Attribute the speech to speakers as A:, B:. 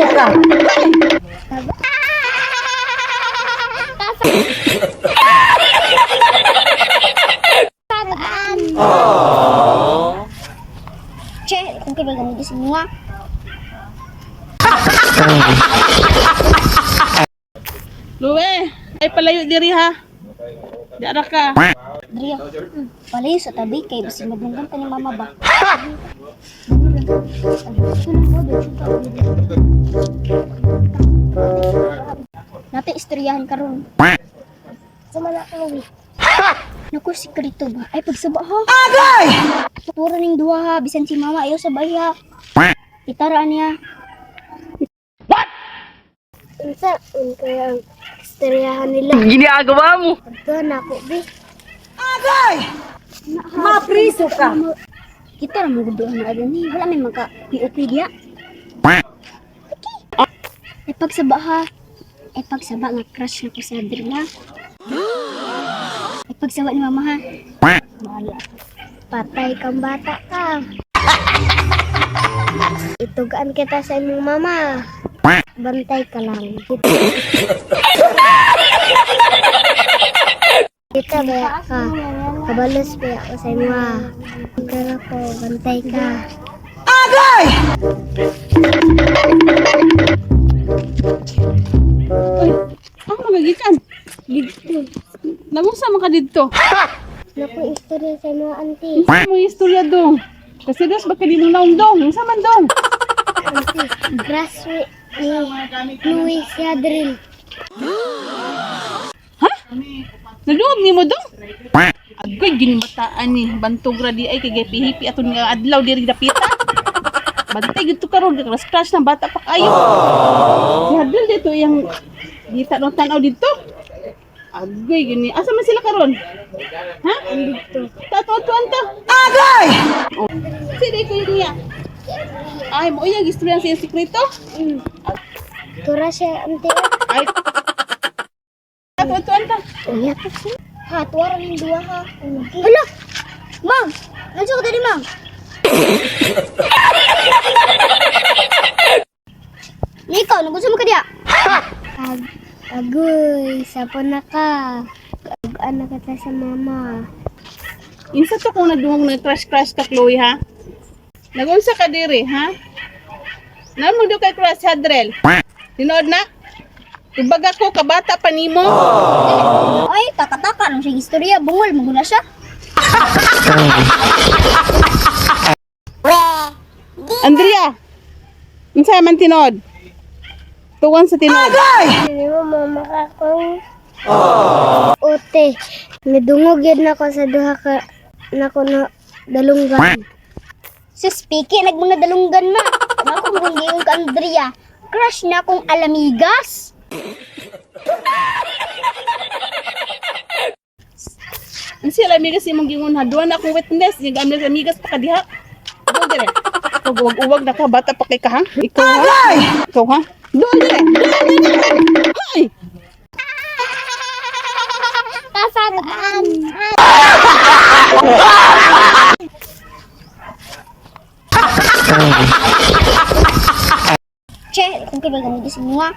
A: Mapriso ka.
B: Tagaan. Che, kung kibay gamit sa inyo ah.
C: Luwe, ay palayo diri ha. Diara ka.
B: Dria, palayo sa tabi kay basig madunggan ta ni mama ba. Nate istoryahan karon. Sama na ako. Naku, sikrito ba? Ay, pagsaba ha.
A: Agay!
B: Puro ning duha ha, bisan si mama ayaw sa ha. Itaraan niya.
C: What?
B: Unsa kaya ang istoryahan nila?
C: Ginagawa mo.
B: Ito na ako, be.
A: Agay! Mapriso ka.
B: Kita ra mo gud na adani. Wala may maka POP diya. Ay pagsaba ha. Ay pagsaba nga crush na ko sa Adrina. Ay pagsaba ni mama ha. Wala. Patay kang bata ka. Itugaan kita sa imong mama. Bantay ka lang. Kita ba ka? Kabalos ba ako sa imo ha? Bantay ko, bantay ka.
A: Agay!
C: Uy, ang mga gikan. Nagunsa man ka didto?
B: Naku, istorya sa imo, auntie.
C: Unsa mo istorya dong? Kasi dos baka di mo naong dong. Unsa man dong?
B: Auntie, crush ni Luis Yadril.
C: Ha? Naduog nimo dong? Agoy ginibataan ni bantog ra di ay kay gipihipi aton nga adlaw diri dapita. Bantay gid to karon crush crush na bata pa kayo. Si Hadril dito iyang dita no tan-aw didto. Agoy gini. Asa man sila karon? Ha?
B: Dito.
C: Tatuan ta.
A: Agay!
C: Oh. Sino ko yun niya? Ay, mo iya istorya sa iyang sikreto?
B: Tura siya, auntie.
C: Ay. Tatuan ta.
B: Unya ka siya. Ha, tuwara ng duwa ha. Hala! Mang! Nandiyo ka dali, Mang! Ikaw, nagusto mo ka diya? Ag agoy, sapo na ka. Agaan na kita sa mama.
C: Insa to kung nagdungog na crush crush ka Chloe ha? Nagunsa ka diri ha? Namo do kay crush Hadrel. Tinuod na? Tubag ako kabata pa nimo.
B: Ay, kakataka nung siyang istorya. Bungol, maguna siya.
C: Andrea. Unsa man tinuod? Tuwan sa tinuod.
A: Agay!
B: Hindi mo mama ka kong Ote, nadungog yun ako sa duha ka nako na dalunggan. Sa spiki, nagmuna dalunggan ma. Ano kung gungging ka, Andrea? Crush na akong alamigas.
C: Unsa sila amigas imong gingon ha? Duha na akong witness, yung gamit sa amigas pa ka diha. Doon dire. Uwag-uwag na ka bata pa kay ka ha? Ikaw ha?
A: Agay!
C: Ikaw ha? Doon dire. Doon dire. Hay!
B: Kasagaan. Che, kung kibay gamit sa inyo ah.